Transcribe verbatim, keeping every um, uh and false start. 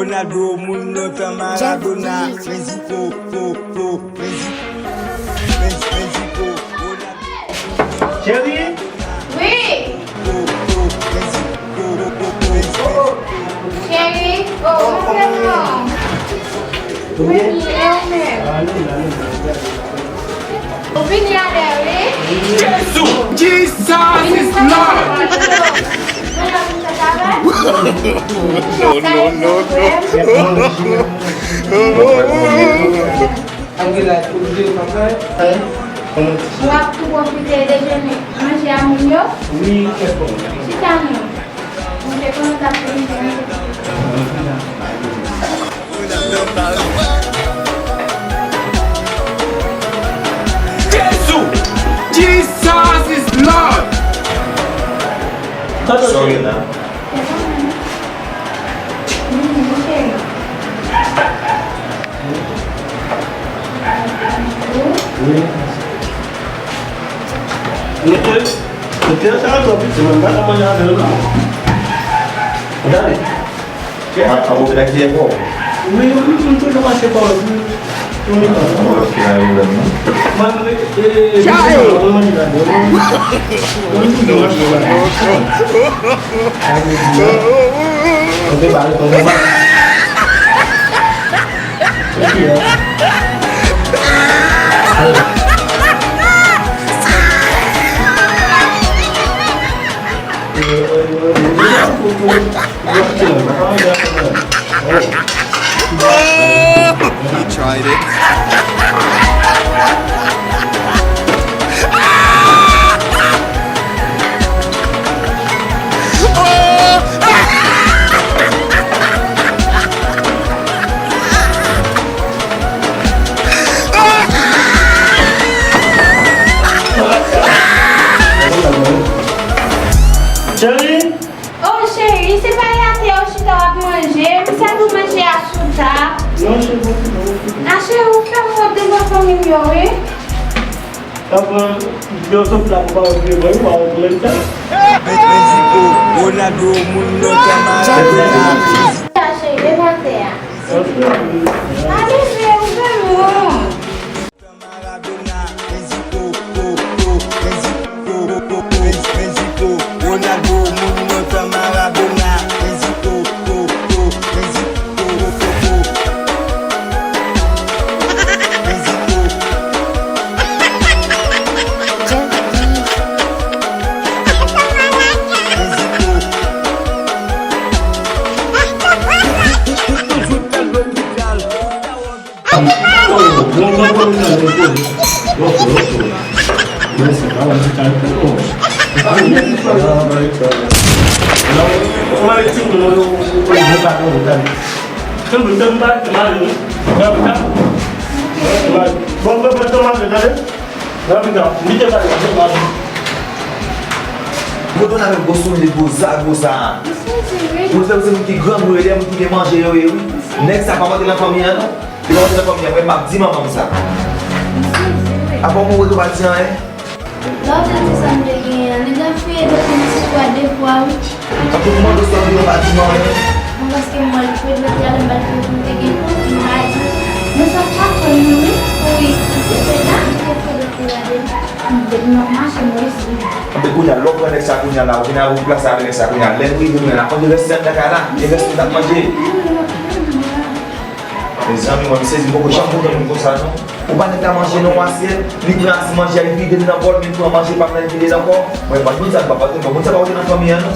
Ronaldo, moun lontan Maradona, Mexico, po, po, Mexico, Mexico, Ronaldo. Cheri? Wi. Po, po, Mexico, po, po, Mexico. Cheri, oh, mon frè, non. Wi, e ou menm? Ou vini avè wi. Jezi! Jesus is Lord! No, no, no, no. W ap tou pwofite dejene, manje a moun yo? Wi, kèk bon. Chita non. Mwen te konnen w t ap vin fè yon ti. Jezi! Jesus is Lord! Sorry la. Wi. Mete, mete sa twò piti, mwen pa ka manje avè l non. Gade. A, a, ou fè la ki ankò? Wi, m, m toujou mache pa w. Wi. Ou fè la yon lòt non. Mwen, e, e, e, mwen manje la, mwen. Mwen toujou mache pa w. Tonbe bal, tonbe bal. He tried it. Cheri? Oh, cheri, se pa atè ou chita w ap manje. M sèvi w manje a sou tab. Non, cheri, non. A, cheri, ou fè m wont devan fanmi m yo, wi. Apa, yo sot la pou pa wè vye bòy, ou pa wè pou lè sa. Mexico, Ronaldo, moun lontan Maradona. Sa cheri, leve atè a. Aleve, ou fè m wont. Maradona, Mexico, po, po, Mexico, po, po, Mexico, Ronaldo, moun lontan Maradona, Mexico, po, po, Mexico, po, po, Mexico. Kote w nan menm gwo soulye, gwo zago sa a? Ou fè se moun ki grangou yo, moun ki gen manje yo ye wi. Nèg sa pa pote nan fanmi an non. Li pa pote nan fanmi an, mwen m ap di manman m sa. Apa w mouri tou pa di anyen? Lè w te di sa m te genyen an, nèg la fouye depi m ti fwa de fwa wi. Tankou m mande w sa w di w pa di m anyen. Mwen paske m wè l fouye depi alè m pa l fouye pou m te gen kont, m pa di. Men sa pa fè m wi. Wi, se la m te fouye depi alè. Depi m ap mache, m resi. Anben kounye a, lè w pran nèg sa kounye a la, ou vin avè w plas avè nèg sa kounye a. Lè n rive, nou menm, n ap manje rès sèl nan kay la. E rès nou t ap manje. Mezanmi, mwen, m sezi, m poko janm wè moun konsa, non. Ou pa nèg la manje nan yon asyèt, li pran as manje a, li vide l nan bòl, men li pran manje pa m nan, li vide l ankò. Mwen, m pa t konn sa, m pa t konn sa, pa pote nan fanmi an, non.